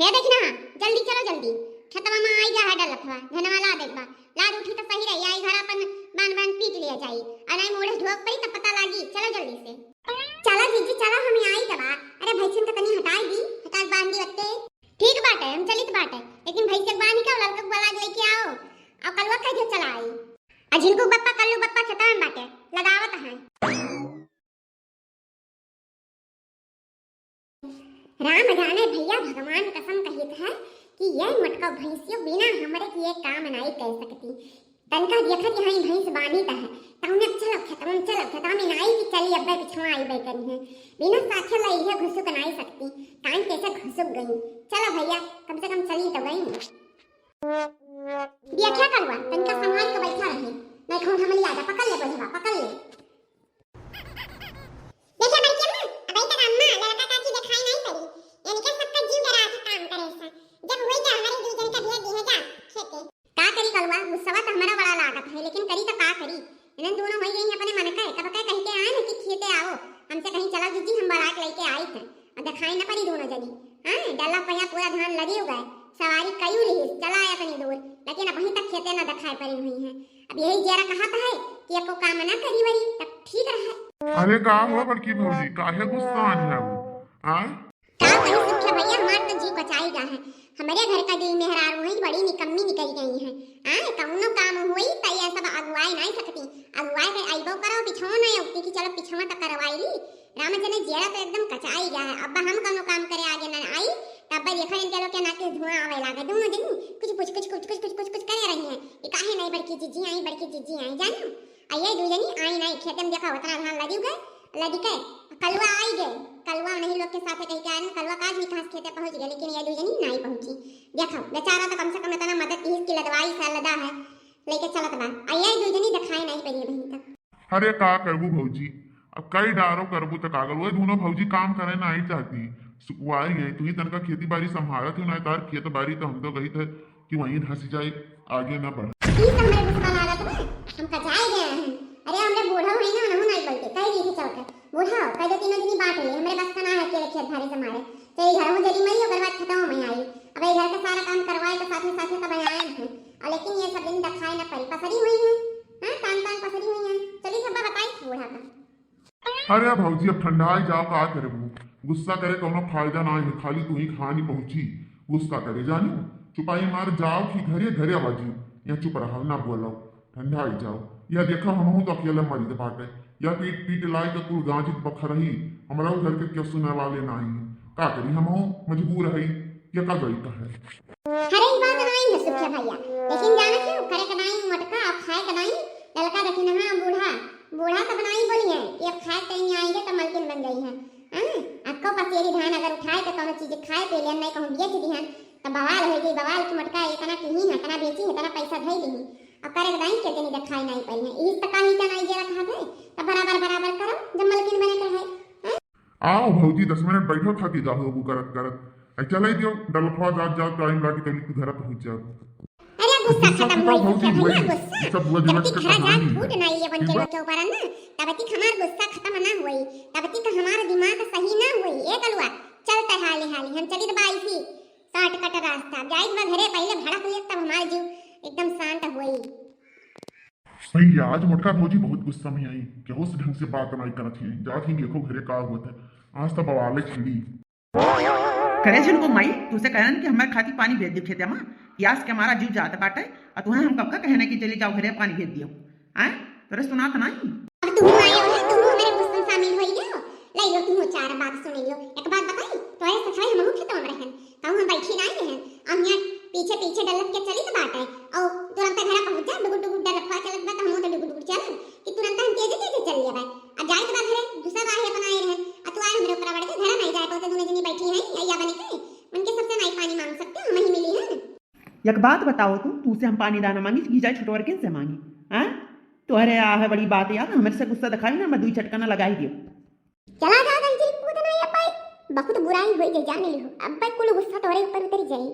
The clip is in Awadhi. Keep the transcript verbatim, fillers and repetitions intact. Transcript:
हे देखी ना, जल्दी चलो, जल्दी। खेतवा मा आई गा है डलथवा, धनवा लादे क बा। लाद उठी त सही रही, आई घर अपन बान बान पीट लिया जाई। अ नाहीं मूड़े ढोक पई त पता लागी। चलो जल्दी से। चलो जीजी, चलो, हम आई तबा। अरे भैंसन का तनी हटाई दी, हटाई बांध दी बत्ते। ठीक बाटे, हम चलित बाटे, लेकिन भैंस के बांध के ललका बुआ लाग लेके आओ। अउ कलुआ कह दियो चला आई। अ झिनकू बप्पा, कल्लू बप्पा खेतवा मा बाटे, लगावत हैं। राम जाने भैया, भगवान कसम कहित है कि ये मोटका भैंसियो बिना हमरे के ये काम नाई कर सकती। तनका देखत यहाँ भैंस बांधित है, तौने चलो खेतवा मा, चलो खेतवा मा नाई कि चली अब्बे पिछवा आई बे करी है। बिना साथे लई है घुसुक नाई सकती, कान कैसे घुसुक गई। चलो भैया, कम से कम चली तो गई। देखा कलुआ, तनका संभाल के बैठा रहे, नहीं कहूँ हम लिया जा, पकड़ ले बोझवा, पकड़ ले। देखा बड़की अम्मा, अबही तक अम्मा लड़का काकी देखाई नाई पड़ी। इनके सबका जीव डरा के काम करे सा। जब हुई जा हमारे दू जन का भेज दिए जा खेते। का करी कलुआ, गुस्सवा त हमरा बड़ा लागत है, लेकिन करी त का करी? इन्हन दोनों होई गई अपने मन का, तब कह कह के आए न कि खेते आओ, हमसे कहीं चला जीजी, हम बरात लेके आई थे। अउ देखाई न पड़ी दोनों जनी। हाँ, डल्ला पया पूरा धान लदी गए, सवारी कयू रही, चला आया तनी दूर, लेकिन अबही तक खेते न देखाई पड़ी हुई है। अब यही जियरा कहत है कि एको काम ना करी वरी, तब ठीक रहे। अरे का हुआ बड़की भौजी, काहे गुस्सान है वो? हाँ? का कही सुखिया भैया, हमार तो जीव कचाई गा है। हमरे घर का दुई मेहरारू हैं, बड़ी निकम्मी निकल गई हैं। हाँ, कौनो काम हुई त ये सब अगुवाए नहीं सकती। अगुवाए के आइबो करो, पिछवा नहीं उठती कि चलो पिछवा तो करवाई ली। राम जने जियरा तो एकदम कचाई गा है। अब हम कौनो काम करे आगे ना आई, तब देखो इनके लोग के नाक से धुआं आवे लागे। दोनों जनी कुछ कुछ कुछ कुछ कुछ कुछ कुछ कुछ करे रही हैं। ये काहे नहीं बड़की जीजी आई, बड़की जीजी आई, जानू? आ ये दू जनी आई नहीं, खेते में देखा उतना धान लदी गए, लदी के कलुआ आई गए। कलुआ नहीं लोग के साथे कह के आए, कलुआ काज भी कहाँ से खेते पहुँच गए, लेकिन ये दू जनी नहीं पहुँची। देखो बेचारा तो कम से कम इतना मदद की, इसकी लदवाई से लदा है, लेके चलत बा। आ ये दू जनी देखाई नहीं पड़ी अबही तक। अरे का करबू भौजी, अब कई डारो करबू त कागल, वही दोनों भौजी काम करे ना आई चाहती। सुकुआरी है, तू ही तनका खेती बाड़ी संभालत हो ना, तार खेत बाड़ी तो हम तो कही थे कि वहीं धंस जाए, आगे ना बढ़। ई तो हमरे गुस्सा लागत बा, हम कचाए गए हैं। अरे हमरे बूढ़ा हुई ना, नहु नहीं बोलते, कह दी थी चौथे। बूढ़ा हो, कह दो तीनों जनी बांट ले, हमरे बस का ना है अकेले खेत भारी संभाले। चाहे घर में जरी मरी, ओकर बाद खेतवा में आई। अब ये घर का सारा काम करवाए तो साथे साथे तब आए हैं। और लेकिन ये सब दिन देखाए ना पड़ी, पसरी हुई है। हाँ, तान तान पसरी हुई है। चली सब बताई बूढ़ा का। अरे भौजी, अब ठंडाई जाओ, का करबू? गुस्सा करे कौनो फायदा ना है, खाली तू ही कहानी पहुंची गुस्सा करे, जानी? चुपाई मार जाओ कि घरे, घरे आवाजी, या चुप रहो, ना बोलो, ठंडाई जाओ। या देखो, हमहू तो अकेले मरित बाटे, या पीट पीट लाई के कुल गांजित बखरही, हमरा घर के क्यों सुने वाले ना ही, का करी, हमहू मजबूर है, या का गई कहे। अरे, ई बात नाई है सुखिया भैया, लेकिन जाना क्यों, करे के नाई मोटका, अब खाए के नाई, ललका देखी ना, हाँ, बूढ़ा, बूढ़ा सब नाई बोली है कि अब खाए के टाइम आएंगे तो मलकिन बन गई है। हाँ, अक्को पसेरी धान अगर उठाए के कौनो चीज खाए पी लेन, नहीं कहूँ बेच दिहन, तो बवाल हो गई, बवाल की मोटका इतना किही है, इतना बेची है, इतना पैसा धई ली। अब करे के दाई के जनी देखाई नाई पड़ी है, इस तका ही का नाई जेरा कहा थे, तब बराबर बराबर करो, जब मलकिन बने के है। हाँ? आओ भौजी, दस मिनट बैठो, थकी जाओ वो करत करत। ऐ चलाई दियो, डलखवा जात जात टाइम लागी, तभी तू घर पहुंच जाओ। अरे गुस्सा गुस्सा खत्म कितना होई भौजी सुखिया भैया, हुई? गुस्सा। गुस्सा बुआ जब दिमाग तक घरा जात कहानी फूट है। ना ये बन ठीक चलो बा? के ऊपर ना, तब तक हमार गुस्सा खत्म ना होई, तब तक हमार दिमाग सही ना होई। ए कलुआ, चल त हाली हाली, हम चलित बाई थी। शॉर्टकट रास्ता, जाइत बा घरे, पहिले भड़क लेत, तब हमार जीव एकदम शांत होई। भैया, आज मोटका भौजी बहुत गुस्सा में आई, केहू से ढंग से बात नाई करत ही। जात ही देखो घरे का होत है, आज तो बवाले छिड़ी। करे झिनकू माई, तूसे कहन कि हमारे खातिर पानी भेज दियो खेते मा, प्यास के मारा जीव जात बाटे, और तुहें हम कब का कहने कि चली जाओ घरे पानी भेज दियो, आए? तोरे सुनात नाई? अब तुम आए हो ना, तुम हमारे गुस्सा में शामिल हो गए हो। ले लो तुम चार बात सुन लियो। एक बात बताई, तोरे सफाई हमहू खेतवा में रहन, कहूँ हम बैठी नाई रहन, हम यहाँ पीछे पीछे डलत के चलित बाटे, और तुरंत घर पहुँच जा, डुगुर डुगुर डलत चलत बा, तो हमहू तो डुगुर डुगुर चलन कि तुरंत हम तेजे तेजे चल लेबे। अब जाइत बा घरे, दूसरा राह अपनाए रहन, आ तू आए हमरे ऊपर बढ़ के, घर नाई जाए पाओ, तो दोनों जनी बैठी हैं, अइया बने के, उनके सबसे नाई पानी मांग सकते हो, हम ही मिली हैं। एक बात बताओ तू, तू से हम पानी दाना मांगी, घी जाए छुटवर किन से मांगी? हैं? तोहरे आ है बड़ी बात यार, हमरे से गुस्सा दिखाई ना, मैं दुई चटकना लगाई दियो। चला जा गंजरी कूद ना ये पाई, बहुत बुराई होई गई जान लियो, अब कुल गुस्सा तोरे ऊपर उतर जाई।